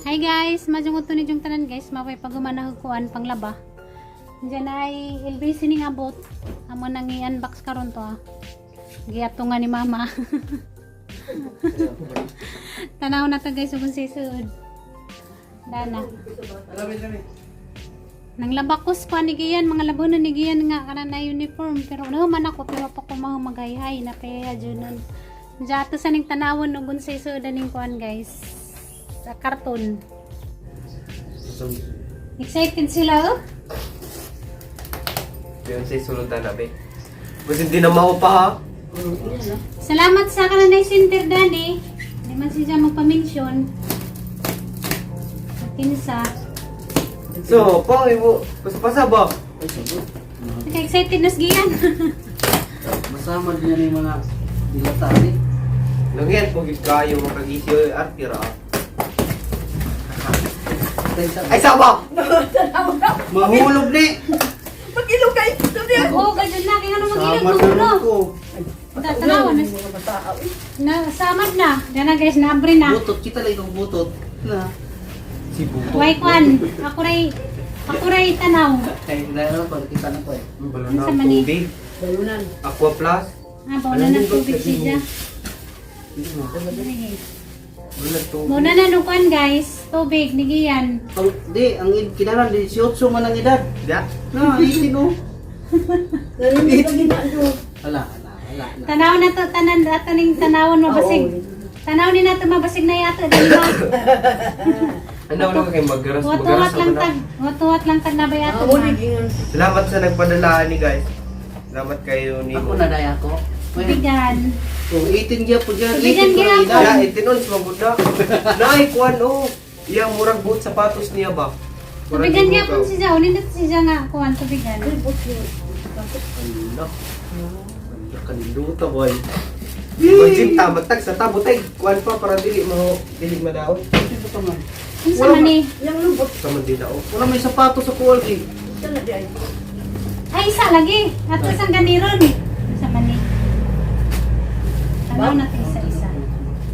Hi guys, majung ni yung tanan guys, mapay pagumanahog kuan panglaba. Diyan ay LBC ni abot. Amo nang i-unbox karon to ah. Giato nga ni mama. Tanaw na to guys kung sisud. Dana. Nang labakos pa ni Gian, mga labunan ni Gian nga kana na uniform pero ano man ako pero pa ko mga magayhay na kaya nun. Diyan sa ning tanawon ug unsay suod ning kuan guys. Sa karton. Excited sila oh. Yun sa sulod na be. Basta hindi na maupa ha. Salamat sa kananay Center Danny. Di man siya magpa-mention. Sa Kinsa. So, pa imo pasa ba? Ay, sabot. Naka-excited na siya. Masama din yan yung mga dilatari. Nangyan po gid kayo makagisi oy arte ra. Ay saba. Mahulog ni! Mag-ilog kayo. Oo, ganyan na. Kaya ano mag-ilog Sama no, na no. ko. Tanawa na. Na, samad na. Yan na guys, naabre na. Butot, kita lang itong butot. Na. Si Buto. Way kwan. Ako ray tanaw. Kaya lalo ko, nakita na ko eh. Balon Ano na sa mani? tubig. Balunan. Aqua Plus. Ah, bawa na ng tubig siya. Hindi mo. Balon na tubig. Muna na nung kwan guys. Tubig, nigiyan. Ang, di, ang kinalan, 18 man ang edad. Da. Na, 18 oh. Narinig ka ginado. Wala, wala, wala. na. Tanaw na to, tanan, ataning tanawon mabasig. Tanaw ni nato mabasig na yato. Dali ba? Ano lang kay magaras Watuwat magaras lang ako na. tag, watuwat lang tag na bayato. Amo ni gingan. Salamat sa nagpadala ni guys. Salamat kayo ni Ako na daya ako. May, Tubigan. oh, 18 gyapon dyan. Tubigan 18 ko ang gyapon. edad. Ya, itinon sa maguda. Naay kuan oh. Iyang murag buot sapatos niya ba? Murag Tubigan ibugaw. gyapon si Jao, nindot si Jao nga kuan tubigan. Ala. Ala, kaninduta boy. Imagine ta matag sa tabo tay kuan pa para dili mo dili madaot. Dito ka man. Unsa Wala man ni? Yang lubot. Sa man din oh. Wala may sapatos sa kuwalki. Isa na di ay. Ay isa lagi. Ato sang ganiron. Unsa man ni? Tanaw natin isa-isa.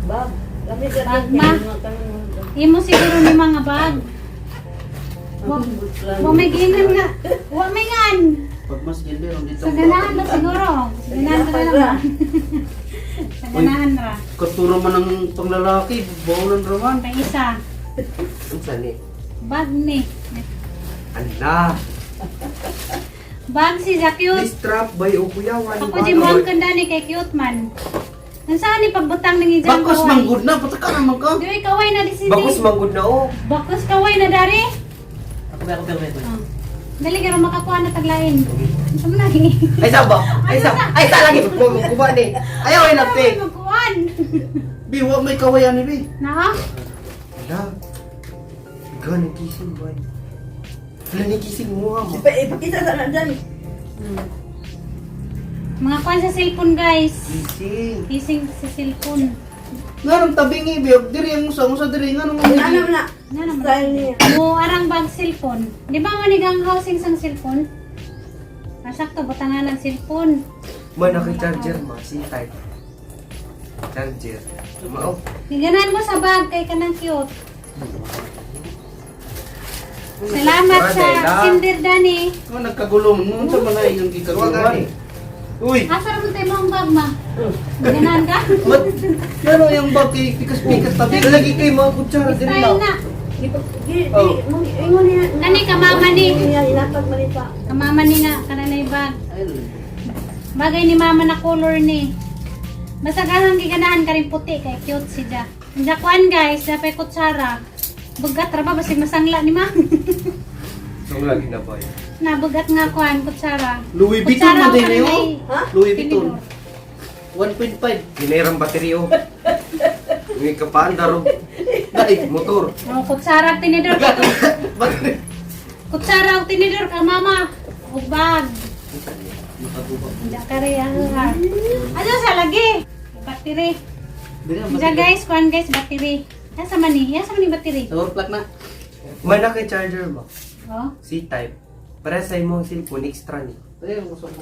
Bag. Lami ka Bag, ma. Imo siguro ni mga bag. Wa wa may gingan nga. Wa may ngan. Pag mas gilber, dito. Sa ganahan na siguro. Sa ganahan ka na lang. Sa ganahan ra. Katuro man ang panglalaki, baunan raman. Pang isa. Unsa ni? Bag ni. Ala. Bag si Ja May cute. strap bay o kuyawan. Ako di mo ang kanda ni kay cute man. Ang saan ni pagbutang ng ijang Bakos manggod na, pataka naman ka. Di kaway na di si Bakos manggod na oh. Bakos kaway na dari. Ako ba, ako ba, ako ba. Oh. Dali ka makakuha na taglain. Ano mo lagi? Ay saba. Ay sa. Ay sa lagi mo kuba ni. Ayaw ay lapte. Magkuhan. Bi, wa may kawayan ni Bi. Na? Ala. Gan kising bay. Ala ni kising mo ha. Ipa ipakita sa na dyan. Mga kuhan sa cellphone guys. Kising. Kising sa cellphone. Nga nang tabingi, Bi, og diri ang usa, usa diri nga nang Ano na? Nga naman. Style niya. Mo arang bag cellphone. Di ba manigang housing sang cellphone? Ah, sakto butangan ng cellphone. Man ako charger ma, si type. Charger. Mao. Giganahan mo sa bag kay kanang cute. Salamat sa Cinder Dani. Nga nagkagulo man, unsa man ay yung Tuwa gikaguluhan. gani. Uy, Asa ra man tayo mo ang bag ma? Ganahan ka? mat, ano yung bag kay pikas-pikas tabi? Lagi kay mga kutsara diri Style na. na. Di di Oh. mo ingon niya. Kani kamama ni. Niya inatag man ita. Kamama ni nga kananay bag. Ayun. Bagay ni mama na color ni. Basta ganang giganahan ka rin puti kay cute si Ja. Ang kuan guys, dapat kutsara. Bugat ra ba basig masangla ni ma. So lagi na ba? Na bugat nga kuan kutsara. Louis Vuitton Kutsara man o din eh, oh. kananay Ha? Louis Vuitton. tinidor. 1.5. Ginayang battery oh. May kapaandar oh. Dai. Motor. Oh, kutsara at tinidor ka to. Battery. Kutsara o tinidor ka mama. Ug bag. Nakaguba. Hindi ka rin ang Ano sa lagi? Battery. Dili ang Diya guys, kuan guys, battery. Asa man ni? Asa man ni battery? Sa plug na. Mana kay charger ba? Oh. C-type. Para sa imong cellphone extra ni. Ay, ang gusto ko.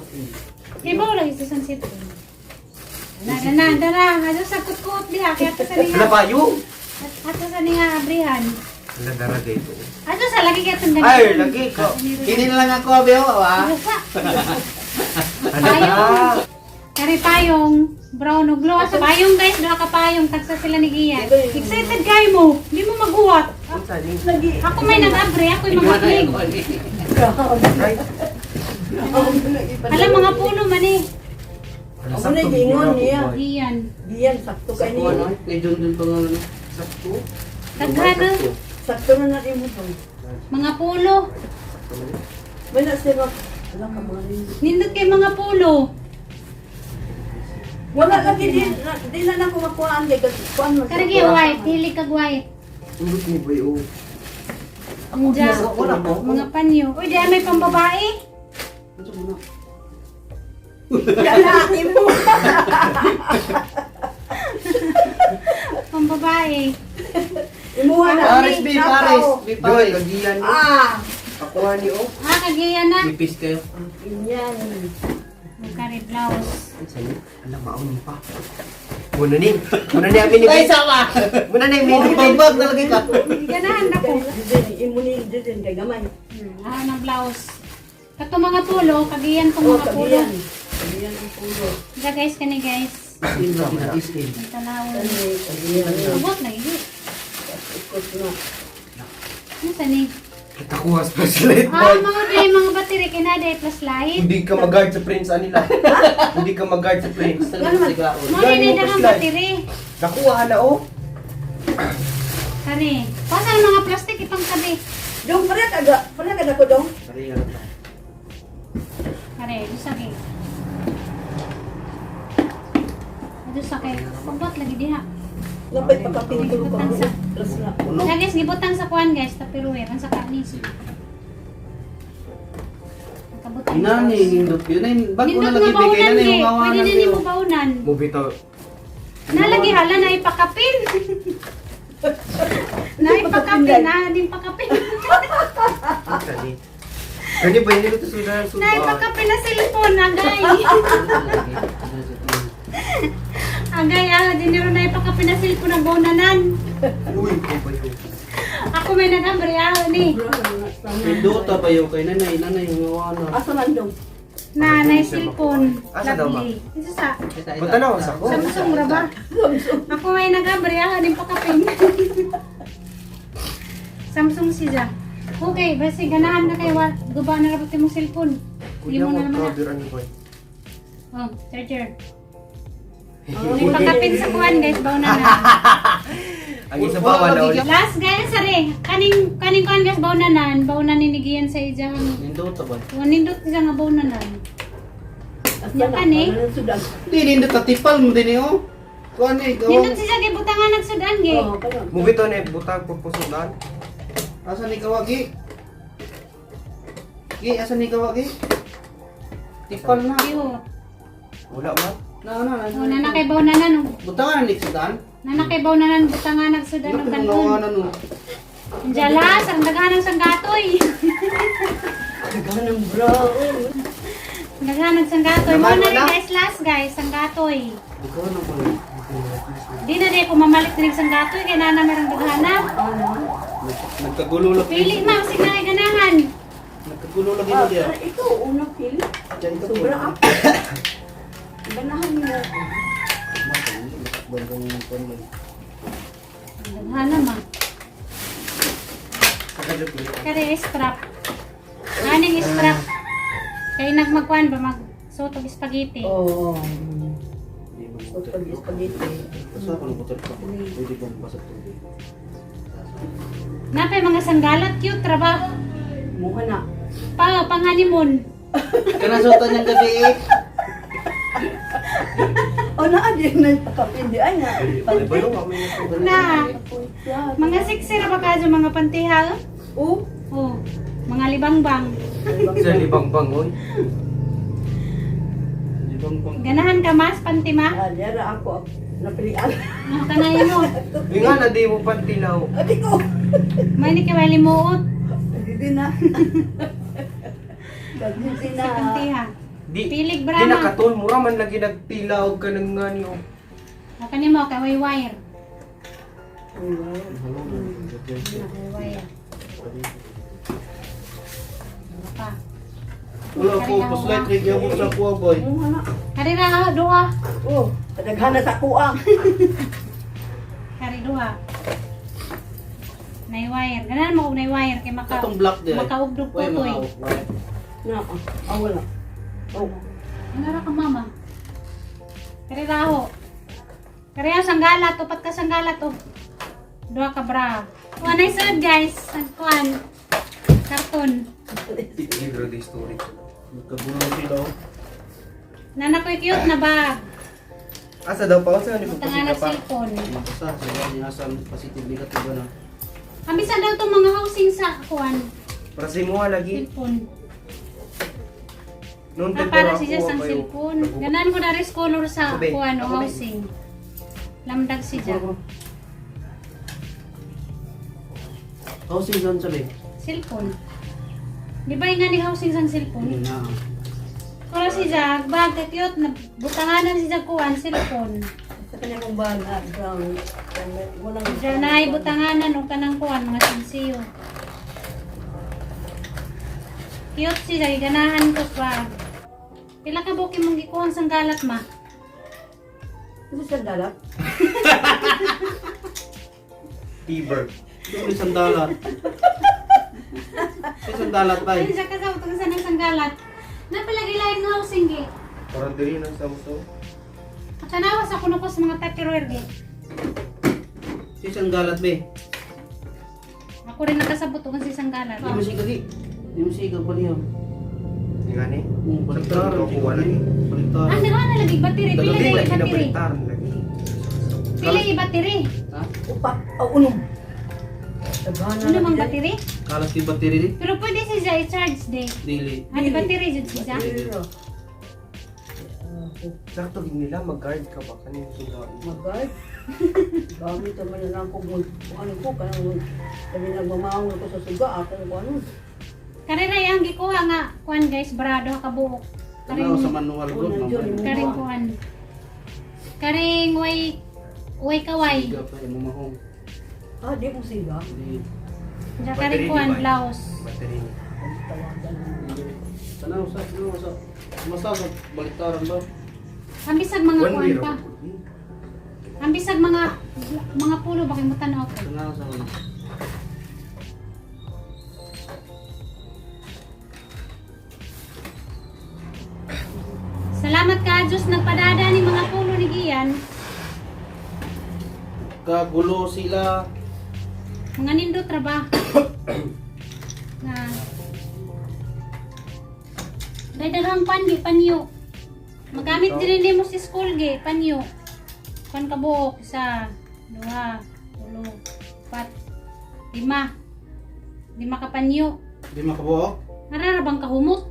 Kay ba wala isa sa cellphone? Na na na dara, ato sa kutkot diha kay ato sa Wala niya. pa yung. Ato sa niya abrihan. Wala dara dito. Ato sa lagi kay atong Ay, lagi ko. Kini na lang ako, abe, oh, ah. Sa Ano Payong. Kari payong brown ug blue. Asa payong guys, duha ka payong tagsa sila ni Gian. Excited kay mo. Di mo maghuwat. Unsa ni? Lagi. Ako may nag-abre, ako yung mga Right. Alam mga puno man eh. Wala, Ako sakto, na gingon ginawa ko, niya. boy. Gian. Diyan, sakto kay Sakto, ano? ni. Kay John John pa nga, ano? Sakto. Daghan eh. Sakto. Sakto na na imo to. Mga pulo. Sakto man. Wala siya ba? Wala ka mga rin. Nindot kay mga pulo. Wala lagi di di na na ko makuhaan kay kuan man. Kari kay white, hilig kag white. Ulot ni boy oh. Diya. Wala ko. Mga panyo. Uy, diyan may pambabae. Ano mo na? Wala imo. Pambabae. Imuha na. Paris, be, Paris. Be, Doy, Paris. kagiyan ni. Ah. Akuha ni oh. Ah, kagiyan na. Nipis kayo. Inyan. Kari blouse. Unsa ni? Ala maon pa. Muna ni. Muna ni amin ni. Ay, sama! Muna ni amin ni. Bambag talaga ka. Ganahan ako. Dito imo ni dito kay gamay. Ah, ng blouse. Kato mga pulo, kagiyan tong Oh, mga pulo. kagiyan. Kagiyan ang pulo. Diya guys, kani guys. In, is in. Ang tanawon. Kani kagiyan. Abot na yun. Ikot na. Ano sa ni? Kita ko as flashlight Ah, boy. mga day, mga battery kinada plus light. Hindi ka mag-guard sa prince anila. Hindi ka mag-guard sa prince. Sigaon. Mo rin ay daghang battery. Nakuha na oh. Kani. Pasa ang mga plastic ipang tabi. Dong pala kaga, pala kada ko dong. Sorry, ano pa. Kare, dosa kay. Dosa kay. Pagbot lagi diha. Lapay pagkapintulo ko. Plus na. Na guys, gibutang sa kuan guys, tapiruwe man sa kanis. Nakabutang. Inani, nindot yun. Ay, bago Nindot na nga lagi bigay baunan na ge. yung awanan Pwede na nimo baunan. Movie to. Nalagi hala na ipakapin. Na ipakapin na din pakapin. Unsa ni? Kani ba hindi ko to sudan Na sudan. ipakapin na cellphone agay. Agay ah, dinero na ipakapin na cellphone ang baunanan. Uy, ko ba yun? Ako may nag-ambre ah ni. Pindota pa yung kay nanay, nanay yung awanan. Asa man dong? Na na cellphone. Asa daw, ma? Lovely. Ito sa Punta na ako sa ko. Samsung ra ba? Ako may nag-ambre ah, din pakapin. Samsung siya. Okay, basta ganahan na kay wa guba na ra pati mong cellphone. Kuya Imo mo na naman na. cover ani boy. Oh, charger. May pakapin sa kuan guys, bauna na. Ang isa ba wala ulit. Last guys, sare. Kaning kaning kuan guys, bauna na. Bauna ni nigiyan sa ijang. Nindota ba? Nindot siya nga bauna na. Asa Yan na? ka, ni? Ano sudan? Di, nindot na tipal mo din eh, oh. Kuan eh, Nindot gawang. siya kay butangan nagsudan ge. Oh, kana. Movie to na butang pagpusudan. Asa ni kawagi? Gi, asa ni kawagi? Tipal na. Iho. Wala man. Na, na, na. Oh, nana kay bauna na no. Butangan na nagsudan. Nana kay bauna na butangan nagsudan og Ano kanon. awanan no? Jalas, ang daghan ng sanggatoy. Ganang bro. Daghan ng sanggatoy. Mo Naman, na rin wala. guys, last guys, sanggatoy. Ikaw na pala. Di na di ko mamalit din sanggatoy kay nana merong daghana. Nagkagulo lang. Pili ma, sige na ganahan. Nagkagulo lagi Ah, na diya. pero ito unang pili. Diyan ka po. Sobra ah. Ganahan mo. Daghana ma. Kakajot mo. Kare strap. Aning strap. Kay nagmagkuan ba mag suot og spaghetti. Oo. So, pag spaghetti. Basta ako ng butter ko. Pwede bang basag tubig? Napay mga sanggalat cute ra ba? Mukha na. Pa pang honeymoon. Kanasutan niyang gabi eh. Oh, naa din na pakapin di ay na. Ay, bayo ka may nasudan. Na mga sexy ra ba kadyo mga pantiha? Oh, Oh, mga libangbang. Sa libang bangoy. Di bang pang Ganahan ka mas panty ma? Ah, dira ako. Napilian. Ano kanay mo? Yung nga na di mo pantilaw. Adi ko. May ni kay limuot. Hindi na. Hindi na. Sa kantiha. Di, Pilig di brama. nakatol. Mura man lagi nagpila og ka nang nga niyo. O kani mo kay way wire. Hello. Way wire. Ano pa? Wala ko, paslight rin mo sa kuha, boy. Oo nga na. Kari ra ah, duha. Oh, kadaghan na sa kuha. Kari duha. Nay wire. Ganan mo og nay wire kay maka Katong black di ay. makaugdog Uy, ko mga toy. wire. Na, ah, wala. Oh. Ano ra ka, mama? Kari ra ho. Kari ang sanggalat, upat ka sanggalat oh. Duha ka bra. Kuan ay sud guys, ang kuan. Karton. Libro di story. Nagkagulo sila, oh. Nana ko'y cute na bag. Asa daw pa? Asa ni Butangan pa na cellphone. Makasa, sila niya sa positive negative na. Amisan daw tong mga housing sa kuan, Para sa imuha lagi. cellphone. Noon Ah, para siya sa cellphone. Ganan ko na rin color sa Ako, be. kuan o Ako, be. housing. Lamdag si Jack. Housing zone sabi. Cellphone. Di ba yung nga ni housing sa cellphone? Yun na. Kura si Jack, bag ka cute na butanganan si Jack kuan cellphone. Sa kanya kong bag, ah, brown. Walang Diyan ay butanganan o kanang kuan mga sinsiyo. Cute si Jack, ganahan ko bag. Pila ka buki mong gikuhan sang galat ma? Ano sa dalat? Fever. Ito may sandalat. May sandalat tayo. Ano siya kasama itong sa ng sanggalat? Napalagi lain ng housing gi. Parang diri na sa muso. Katanawa sa kuno ko sa mga Tupperware gi. May sandalat be. Ako rin nakasabot kung si sanggalat. Di mo siya kagi. Di mo siya kagpalihaw. Yung nga ni. Baliktaran. Sakto, kuha lagi. Baliktaran. Ah, nagawa na lagi battery. Pila Dili na lagi na battery. baliktaran lagi. Pila yung battery. Ha? Upat, oh, unom. Daghan na. Ano mang battery? Kalas di battery di? Pero pwede siya siya i-charge de. Dili. Ano battery jud siya? Sakto gid nila mag-guard ka ba kanin sugaan. Mag-guard. Gamit naman na lang ko. Ano ko, kanang sabi nagmamahong ko sa suga, ako ko ano. Karera yang gikuha nga kuan guys, brado ka buok. Tanaw Karing sa manual Oh, good. nandiyan, mamaya. karing kuan. Karing way way kaway. Siga pa, imamahong. Ah, di mo siga. Di. Diya karing kuan blouse. Battery ni. Tawagan. Tanaw sa, tanaw sa. Masa sa baliktaran ba? Ang bisag mga One kuan year. pa. Ang bisag mga pulo bakit mo tanaw ko. Tanaw sa ano. Salamat ka Diyos nagpadada ni mga pulo ni Gian. Kagulo sila. Mga nindot ra ba? Na. Dahil daghang pan gi panyo. Magamit din nimo sa school gi panyo. Pan kabuok isa, duha, tulo, pat, lima. Lima ka panyo. Di makabuok. Arara bang kahumot?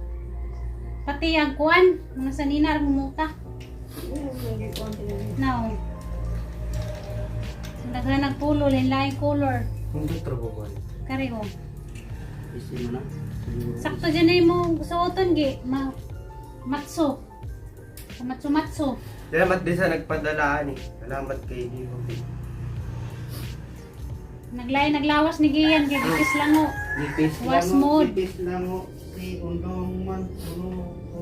Pati ang kuan, mga sanina ang humuta. Now. Ang daghan nagpulo, lain color. Hindi trabaho ba? Kareho. Isi mo na. Siguro. Sakto dyan na yung suoton gi. Ma matso. Matso matso. Salamat din sa nagpadalaan eh. Salamat kay Divo. Naglay naglawas ni Gian kay gipis lang oh. Nipis Was lang mo, mode. nipis lang mo. Si undong man. Uno, uno.